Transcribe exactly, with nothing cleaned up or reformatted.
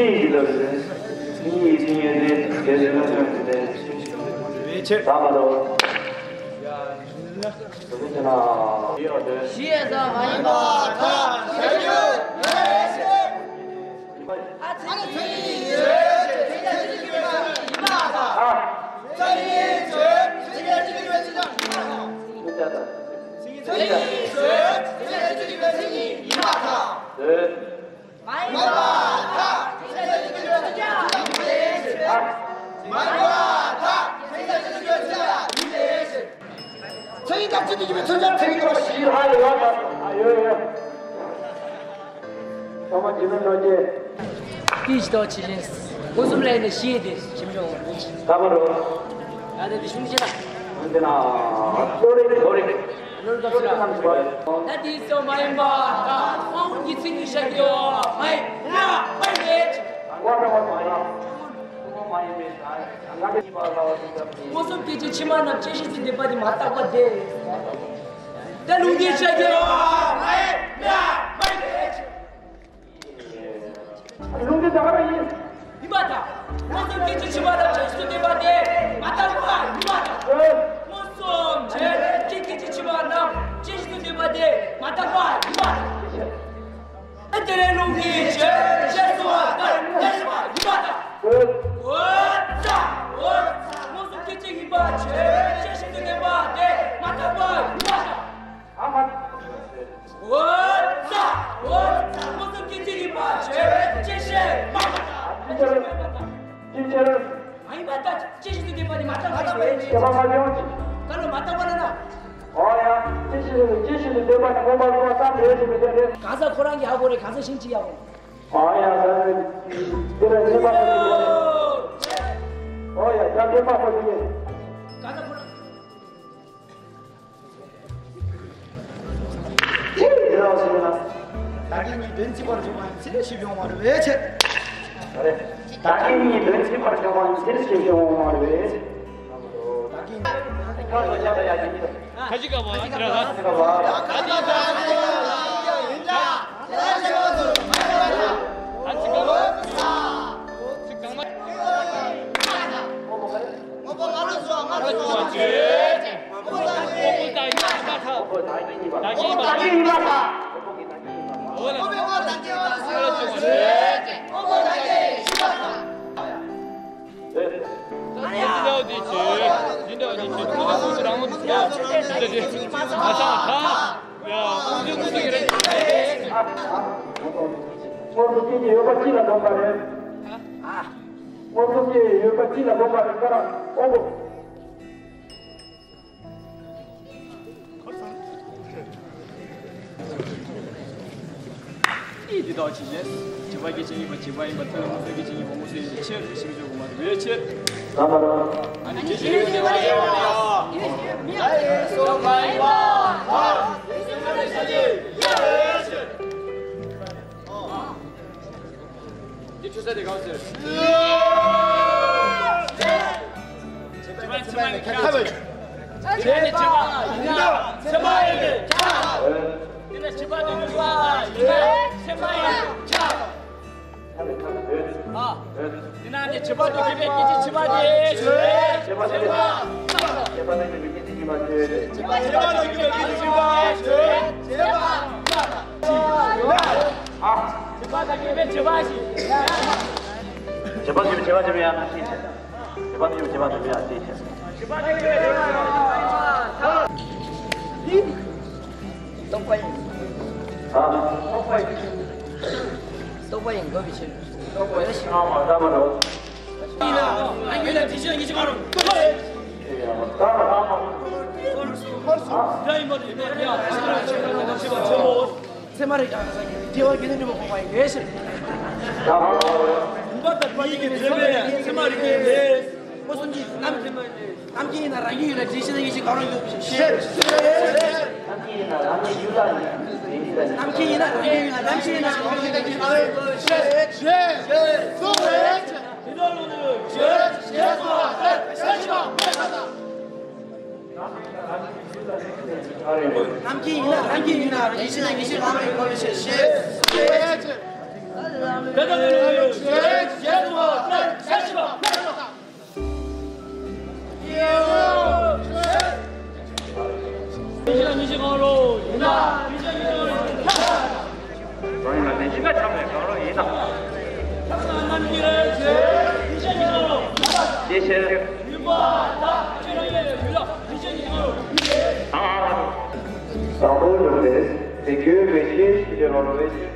ཡིག་ལ་ཟིན། ཡིག་ཡིག་ཡིན་ཏེ་དེ་ཟིན་ན་ཅང་ཟིན་ཏེ། རེ་ཆེ། ད་མ་རོ། ཞེས་སོགས་མ་ཡིན་པ་དག་བྱ་རྒྱུ། ཨ་ཚེ་ཡིན་ཡོད་ཚེ་ཡིན་ཡོད་ཚེ་ཡིན་ཡོད་ཚེ་ཡིན་ཡོད། ཚེ་རིང་སྐབས་ཅི་དུས་ཀྱི་མི་ཚོན་ཆ་ཚེ་རིང་གི་བ་ཞིག་ཧ་ལས་ཡོད་དམ། ཨ་ཡོད་ཡོད། ཚང་མ་ཇི་མི་ནོ་ཀྱེ། ཏིས་ཏོ་ཆི་ཞིན། སྒོ་གསུམ་ལས་ནས་ཤི་ཡེ་དེ་ཞིམ་ཆོག་ད་མ་རོ། ད་དེ་དེ་ཤུང་ཆེ་ན། འདི་ན། ལོ་རེ་ལོ་རེ། ལོ་རེ་ད་དེ་སོ་མ་ཡིན་པ། ད་ཁོང་གི་ཚིག་ནི་ཤ་གི་ཡོ། མ་ཡིན་ན་མ་ཡིན་མེད། ང་ད་མ་ཡིན་མེད། ང་ད་ཡིན་པ་ལ་བ་དེ་ད། སྒོ་གསུམ་སྐད་ཅིག་ཕྱི་མ་རྣམས་ཅི་ཞིག་ཏུ་བསྡུས་པ་དེ་མ་བརྟགས་པ་སྟེ། ད་ལུང་གིས་བཤད་ཀྱི་རོ། ལུང་གིས་ད་ག་རང་ཡིན། ཡིན་པ་དང་། སྒོ་གསུམ་སྐད་ཅིག་ཕྱི་མ་རྣམས་ཅི་ཞིག་ཏུ་བསྡུས་པ་དེ་མ་བརྟགས་པ་ཡིན་པ་དང་། སྒོ་གསུམ་སྐད་ཅིག་ཕྱི་མ་རྣམས་ཅི་ཞིག་ཏུ་བསྡུས་པ་དེ་མ་བརྟགས་པ་ཡིན་པ་དང་། དེ་ལས་ལུང་གིས་ཞེས་གསུངས་པ་ལྟར་གནས་པ་ཡིན་པ་དང་། འོ་ཙ་འོ་ཙ། སྒོ་གསུམ་སྐད་ཅིག་ཡིན་པ་ཆོས་ཅན་ཞིག་ཏུ་གནས་པ་དེ་མ་བརྟགས་པ་ཡིན་པ་དང་། ཨ་མ། འོ་ཙ་འོ་ཙ། སྒོ་གསུམ་སྐད་ཅིག་ཡིན་པ་ཆོས་ཅན་ཞིག་མ་ཡིན་པ་དང་། ཅི་ཕྱིར། མ་ཡིན་པ་དང་ཅི་ཞིག་ཏུ་གནས་པ་དེ་མ་བརྟགས་པ་ཡིན་པ་དང་། ཁྱད་པར་མ་འབྱུང་ཅིག་ག་ལ་མ་བརྟགས་པ་ལ་ན། ཨོ་ཡ། ཅི་ཞིག་ཅི་ཞིག་ཏུ་གནས་པ་དེ་མངོན་པར་གསལ་བ་ཙམ་རེད་ཞེས་པའི་དོན་རེད། གང་ཟག་ཁོ་རང་གི་ཧ་གོ་རེད། གང་ཟག་གཞན་གྱིས་ཡ་གོ། ཨ་ཡ། འདི་ལ་གནས་པ་ཁོ་ནས་ཨོ་ཡ། ད་གནས་པ་ཁོ་ནས། གང་ཟག་ཁོ་རང་། དེ་ཡི་རེ་བ་ཞུ་ན། བདག་གིས་ཉིད་དོན་གཅིག་པར་འཇོག་པ་ཡིན་ཚེ་ཞིག་ཡོང་བར་བས་ཆེ། ཨ་རེ། བདག་གིས་ཉིད་དོན་གཅིག་པར་འཇོག་པ་ཡིན་ཚེ་ཞིག་ཡོང་བར་བས་ཆེ། བདག་གིས་ཉིད་ཁ་ལོ་བྱ་ད་ཡ་ཡིན། ཁ་ཅིག་ག་བ་ཨ་ཅི་ར་ལ། ཁ་ཅིག་ག་བ། དངོས་སུ་སྐྱེ་གི་ཡོད་པ་ཅི་ལ་འདོད་པ་རེད། དངོས་སུ་སྐྱེ་ཡོད་པ་ཅི་ལ་འདོད་པ་རེད་ཀ་ར་ཨོ་བོ། འདི་དག་ཅི་ཞེས། བྱས་པ་སྐད་ཅིག་ཡིན་པ་བྱས་པ་ཡིན་པ་ལྟར་དངོས་སུ་སྐད་ཅིག་ཡིན་པ་དངོས་སུ་ཡིན་པའི་ཕྱིར་ཞེས་བརྗོད་དགོས་མ་རེད་པའི་ཕྱིར། ཨ་ནི་སྐད་ཅིག་ཡིན་པ་ཡིན་པ་ཡིན་པ། འདི་ཆུ་ཚད་དེ་གང་ཟེར། ཚད་མ་ཡིན་ན་ཚད་མ་ཡིན་པས་ཁྱབ། དེ་ནས་བྱས་པ་དེ་ནུས་པ་ཡིན་ན་ཚད་མ་ཡིན་པས་ཁྱབ། ཨ། དེ་ན་ནི་བྱས་པ་དེ་ནུས་པའི་སྐད་ཅིག་བྱས་པ་དེ་ཆོས་ཚད་མ། བྱས་པ་དེ་ནུས་པའི་སྐད་ཅིག་ཡིན་པ་ཆོས། བྱས་པ་དེ་ནུས་པའི་སྐད་ཅིག་ཡིན་པ་ཆོས་ཚད་མ། ཨ། བྱས་པ་དང་ཉེས་པའི་བྱས་པ་ཞིག་བྱས་པ་ཞིག་བྱས་པ་ཞིག་ཡང་ན་ཤེས་བྱ། བྱས་པ་ཞིག་བྱས་པ་ཞིག་ཡང་ཤེས་བྱ། རྟོག་པ་ཡིན། ཨ། རྟོག་པ་ཡིན། རྟོག་པ་ཡིན་དགོས་པའི་ཕྱིར། རྟོག་པ་ཡིན། ཨ་མ་ད་མ་རོ། ཡིན་ན་ཨ་ཡོད་ལ་དེ་ཕྱིར་ཉིད་ཀྱི་མ་རུང་། ད་མ་ད་མ། ད་ཡིན་པ་དེ་ཡིན་ན་ཡ། ཚད་མ་རེད་ཀྱང་ས་ཀྱི་དེ་བར་དགེ་འདུན་གྲུབ་པ་གོ་བ་ཡིན་པའི་ཕྱིར། བུམ་པ་དང་བུམ་པ་ཉིད་ཀྱི་ཚད་མ་ཡང་ཚད་མ་རིག་པའི་ལས། སྒོ་གསུམ་གྱི་རྣམ་རྣམ་མཁྱེན་ཡིན་ན་རང་རྒྱུད་ཡོད་ལ་དྲན་ཤེས་དང་ཡིད་ཤེས་གང་རུང་ཡོད་པའི་ཕྱིར། རྣམ་མཁྱེན་ཡིན་ན་རང་གི་ཡུལ་ལ་ཡིན། རྣམ་མཁྱེན་ཡིན་ན་རང་རྒྱུད་ཡོད་ལ་རྣམ་མཁྱེན་ཡིན་ན་རང་རྒྱུད་ཡོད་པའི་ཕྱིར། རྣམ་མཁྱེན་ཡིན་ན་རང་རྒྱུད་ཡིན་ན་ཡིད་ཤེས་དང་ཡིད་ཤེས་གང་རུང་ཡོད་པའི་ཕྱིར། རང་ཡིན་ལ་ནི་གཞིས་ཀ་འཆམ་ནས་གང་རུང་ཡིན་ན། ཡེ་ཤེས། བཟང་པོ་ཡོད་རེད། དེ་ཁྱོད་མི་ཤེས་ཤེས་ཀྱི་རོ་རོ་བས་ཤེས།